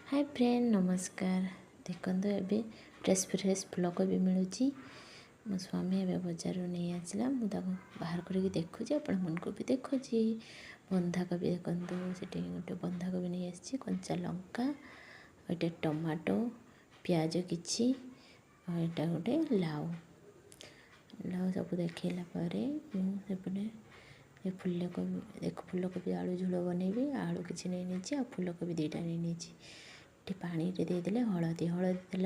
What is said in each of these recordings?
High friend, ନମସ୍କାର। ଦେଖନ୍ତୁ, ଏବେ ଫ୍ରେଶ୍ ଫ୍ରେଶ୍ ଫୁଲକୋବି ମିଳୁଛି। ମୋ ସ୍ୱାମୀ ଏବେ ବଜାରରୁ ନେଇ ଆସିଲା। ମୁଁ ତାକୁ ବାହାର କରିକି ଦେଖୁଛି, ଆପଣମାନଙ୍କୁ ବି ଦେଖୁଛି। ବନ୍ଧାକୋବି ଦେଖନ୍ତୁ, ସେଠି ଗୋଟେ ବନ୍ଧାକୋବି ନେଇ ଆସିଛି, କଞ୍ଚା ଲଙ୍କା, ଏଇଟା ଟମାଟୋ, ପିଆଜ କିଛି, ଆଉ ଏଇଟା ଗୋଟେ ଲାଉ। ଲାଉ ସବୁ ଦେଖେଇଲା ପରେ ମୁଁ ସେପଟେ ଏ ଫୁଲକୋବି ଦେଖ, ଫୁଲକୋବି ଆଳୁ ଝୋଳ ବନେଇବି। ଆଳୁ କିଛି ନେଇ ନେଇଛି ଆଉ ଫୁଲକୋବି 2ଟା ନେଇ ନେଇଛି। ଏଠି ପାଣିରେ ଦେଇଦେଲେ ହଳଦୀ। ହଳଦୀ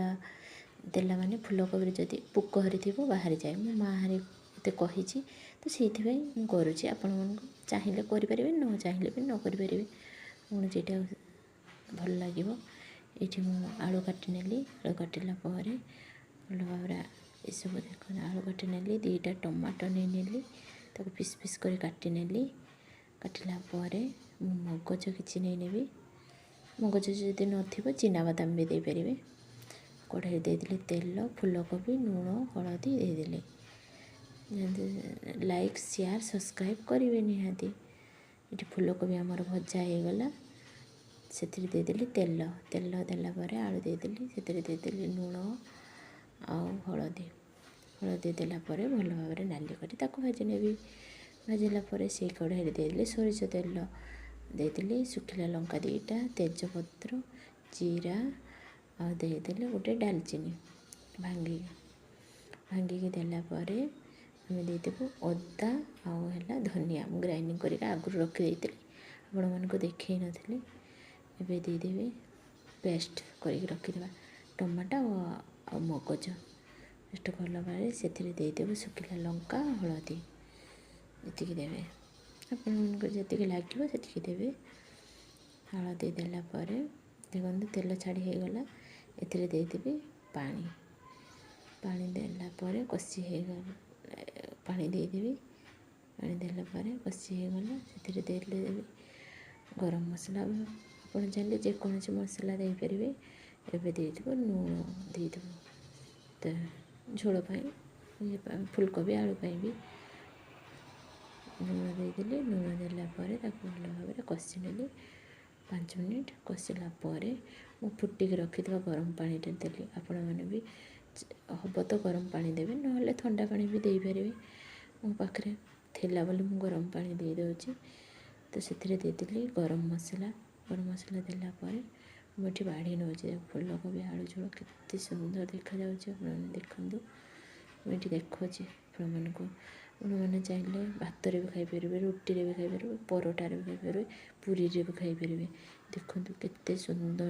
ଦେଲା ମାନେ ଫୁଲକୋବିରେ ଯଦି ପୋକ ହେରି ଥିବ ବାହାରିଯାଏ। ମୋ ମା ହେରି ମୋତେ କହିଛି ତ ସେଇଥିପାଇଁ ମୁଁ କରୁଛି। ଆପଣମାନଙ୍କୁ ଚାହିଁଲେ କରିପାରିବେ, ନ ଚାହିଁଲେ ବି ନ କରିପାରିବେ, ଆପଣ ଯେଇଟା ଭଲ ଲାଗିବ। ଏଇଠି ମୁଁ ଆଳୁ କାଟିନେଲି। ଆଳୁ କାଟିଲା ପରେ ଭଲ ଭାବରେ ଏସବୁ ଦେଖନ୍ତୁ, ଆଳୁ କାଟିନେଲି, 2ଟା ଟମାଟୋ ନେଇନେଲି, ତାକୁ ପିସ୍ ପିସ୍ କରି କାଟିନେଲି। କାଟିଲା ପରେ ମୁଁ ମଗଜ କିଛି ନେଇନେବି। ମଗଜ ଯଦି ନଥିବ, ଚିନାବାଦାମ ବି ଦେଇପାରିବେ। କଢ଼େଇ ଦେଇଦେଲି ତେଲ, ଫୁଲକୋବି, ଲୁଣ, ହଳଦୀ ଦେଇଦେଲି। ଲାଇକ୍, ସେୟାର, ସବସ୍କ୍ରାଇବ୍ କରିବେ ନିହାତି। ଏଠି ଫୁଲକୋବି ଆମର ଭଜା ହେଇଗଲା। ସେଥିରେ ଦେଇଦେଲି ତେଲ। ତେଲ ଦେଲା ପରେ ଆଳୁ ଦେଇଦେଲି, ସେଥିରେ ଦେଇଦେଲି ଲୁଣ ଆଉ ହଳଦୀ। ହଳଦୀ ଦେଲା ପରେ ଭଲ ଭାବରେ ନାଲି କରି ତାକୁ ଭାଜି ନେବି। ଭାଜିଲା ପରେ ସେଇ କଢ଼େଇରେ ଦେଇଦେଲି ସୋରିଷ ତେଲ, ଦେଇଦେଲି ଶୁଖିଲା ଲଙ୍କା 2ଟା, ତେଜପତ୍ର, ଜିରା ଆଉ ଦେଇଦେଲି ଗୋଟେ ଡାଲଚିନି ଭାଙ୍ଗିକି। ଭାଙ୍ଗିକି ଦେଲା ପରେ ଆମେ ଦେଇଦେବୁ ଅଦା ଆଉ ହେଲା ଧନିଆ। ମୁଁ ଗ୍ରାଇଣ୍ଡିଙ୍ଗ କରିକି ଆଗରୁ ରଖିଦେଇଥିଲି, ଆପଣମାନଙ୍କୁ ଦେଖେଇ ନଥିଲି। ଏବେ ଦେଇଦେବି ପେଷ୍ଟ କରିକି ରଖିଦେବା ଟମାଟୋ ଆଉ ମଗଜ। ପେଷ୍ଟ କଲା ପରେ ସେଥିରେ ଦେଇଦେବୁ ଶୁଖିଲା ଲଙ୍କା, ହଳଦୀ ଯେତିକି ଦେବେ, ଆପଣମାନଙ୍କୁ ଯେତିକି ଲାଗିବ ସେତିକି ଦେବେ। ହଳଦୀ ଦେଲା ପରେ ଦେଖନ୍ତୁ, ତେଲ ଛାଡ଼ି ହେଇଗଲା। ଏଥିରେ ଦେଇଦେବି ପାଣି। ପାଣି ଦେଲା ପରେ କଷି ହେଇଗଲା, ପାଣି ଦେଇଦେବି। ପାଣି ଦେଲା ପରେ କଷି ହେଇଗଲା। ସେଥିରେ ଦେଲେ ଗରମ ମସଲା। ଆପଣ ଚାହିଁଲେ ଯେକୌଣସି ମସଲା ଦେଇପାରିବେ। ଏବେ ଦେଇଦେବ ଲୁଣ, ଦେଇଦେବ ତ ଝୋଳ ପାଇଁ, ଫୁଲକୋବି ଆଳୁ ପାଇଁ ବି ଲୁଣ ଦେଇଦେଲି। ଲୁଣ ଦେଲା ପରେ ତାକୁ ଭଲ ଭାବରେ କଷି ନେଲି 5 ମିନିଟ୍। କଷିଲା ପରେ ମୁଁ ଫୁଟିକି ରଖିଥିବା ଗରମ ପାଣିଟା ଦେଲି। ଆପଣମାନେ ବି ହେବ ତ ଗରମ ପାଣି ଦେବେ, ନହେଲେ ଥଣ୍ଡା ପାଣି ବି ଦେଇପାରିବେ। ମୋ ପାଖରେ ଥିଲା ବୋଲି ମୁଁ ଗରମ ପାଣି ଦେଇଦେଉଛି। ତ ସେଥିରେ ଦେଇଦେଲି ଗରମ ମସଲା। ଗରମ ମସଲା ଦେଲା ପରେ ମୁଁ ଏଠି ବାଢ଼ି ନେଉଛି। ଫୁଲକୋବି ଆଳୁ ଝୋଳ କେତେ ସୁନ୍ଦର ଦେଖାଯାଉଛି, ଆପଣମାନେ ଦେଖନ୍ତୁ। ମୁଁ ଏଠି ଦେଖାଉଛି ଆପଣମାନଙ୍କୁ। ଆପଣମାନେ ଚାହିଁଲେ ଭାତରେ ବି ଖାଇପାରିବେ, ରୁଟିରେ ବି ଖାଇପାରିବେ, ପରଟାରେ ବି ଖାଇପାରିବେ, ପୁରୀରେ ବି ଖାଇପାରିବେ। ଦେଖନ୍ତୁ, କେତେ ସୁନ୍ଦର।